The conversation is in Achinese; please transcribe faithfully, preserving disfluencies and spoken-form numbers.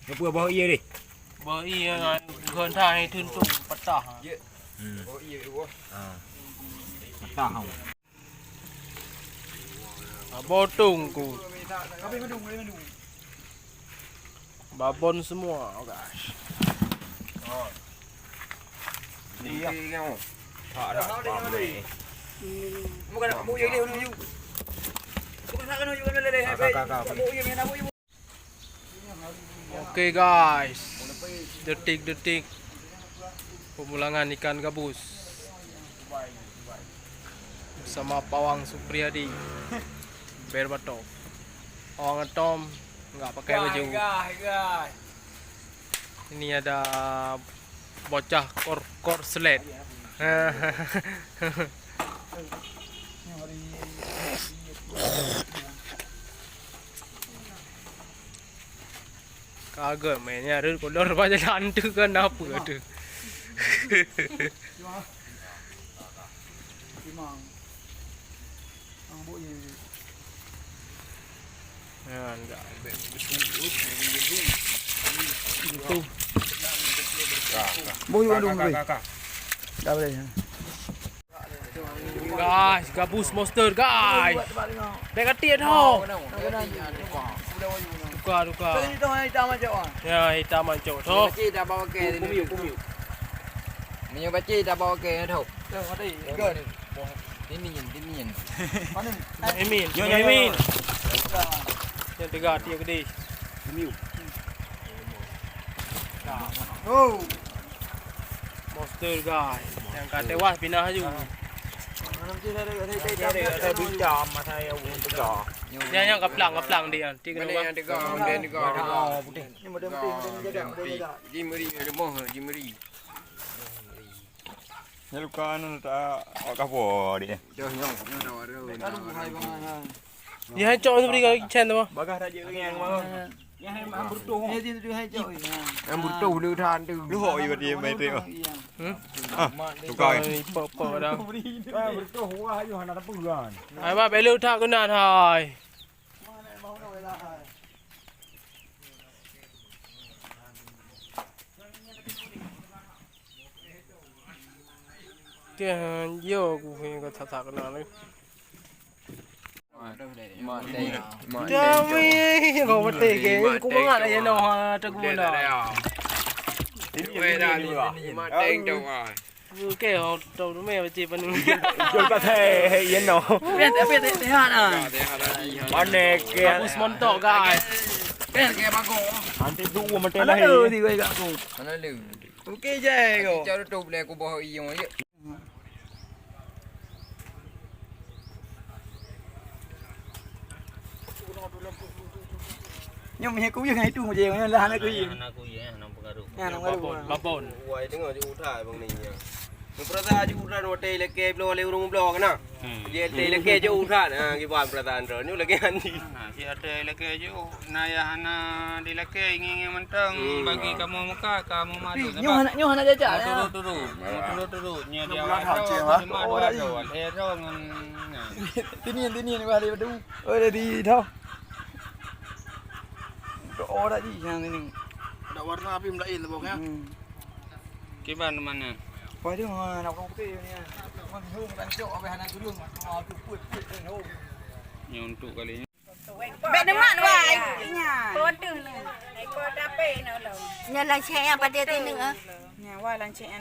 Apa boh ie deh? Boh ie ngon gon thai tuntung patah. Hmm. Ah. Patah hau. Botong ku. Babon semua, guys. Iya. Bukan nak buka dulu. Bukan nak kena juga lele. Oke guys, detik-detik pemulangan ikan gabus bersama Pawang Supriyadi Berbatov. Pawang Atom nggak pakai baju. Ini ada bocah kor korslet. Kagak mainnya ada kodor baca lantu kan apa tu. Nah, enggak. Itu. Boh yuk dong. Dah boleh. Guys, gabus monster guys. Baik hati dah. Tukar, tukar. Ya, hitam mancok tu. Baca tak bawa ke. Minyak baca tak bawa ke tu. Ini yang, ini yang. Emin. Yang tiga hati gede. Oh. Monster guys. Yang kata wah pinah laju. Ada bincang masa yang tegar. Yang yang kaplang kaplang dia. Tiga mana yang tegar? Mana yang tegar? Putih. Ini model putih, model jaga, model jaga. Jimri, ada moh Jimri. Nyan luka anu tak awak kapo dia. Dah nyong, nyong dah waru. Dia hai cok seperti kali cen tu. Bagah raja yang mau. Yang hai mak bertuh. Yang dia tu hai cok. Yang bertuh lu dah tu. Lu hok iwa dia mai trip. Hmm? Ah, tukar. Pok-pok dah. Bertuh wah ayo hana tapeugah. Hai bab belu tak kena hai. Tiang yo ku he ka that-that keunan lé. Mak Teng. Mak Teng. Tapi kau betul ke? Aku bangat aja noh ha tak guna. Ini dah ni. Mak Teng tu ah. Oke, ho tau tu meh baca penuh. Jol ka thai ye no. Pet pet sehat ah. Mana ke? Bagus montok guys. Pet ke bagus. Nanti tu mati lah. Halo di gua aku. Mana lu? Oke je ko. Cara tu boleh aku bawa iyo je. Nyoe meuhai kuyeueng hai tu meuhai lah hana kuyeueng. Hana kuyeueng, hana pengaruh. Ya, hana pengaruh. Babon, babon. Wai tengok je utai bang ni ya. Perasaan je utai watèe ilakèe bloe lé ureueng bloe kana. Hmm. Je watèe ilakèe je utai. Ha, kiban perasaan tu. Nyoe lagèe ni. Ha, si watèe ilakèe je, na ya hana dilakèe ngieng-ngieng mantong bagi kamoe muka, kamoe malu. Nyoe hana, nyoe hana jajak. Turut-turut. Turut-turut. Nyoe dia. Orang haceh lah. Orang hero ngon. Tinian, tinian bah dia tu. Oh, dah di dah. Doa dah di yang ini. Ada warna api melain tu bang ya. Hmm. Kiban mana? Wah, dia mana nak putih ni. Kan hong kan cok habis anak turun. Mau tu put put kan hong. Ni untuk kali ni. Bèk neumat wai. Nya. Poteun. Iko tapé nolong. Nya lancet yang pada tinu ah. Nya wah lancet.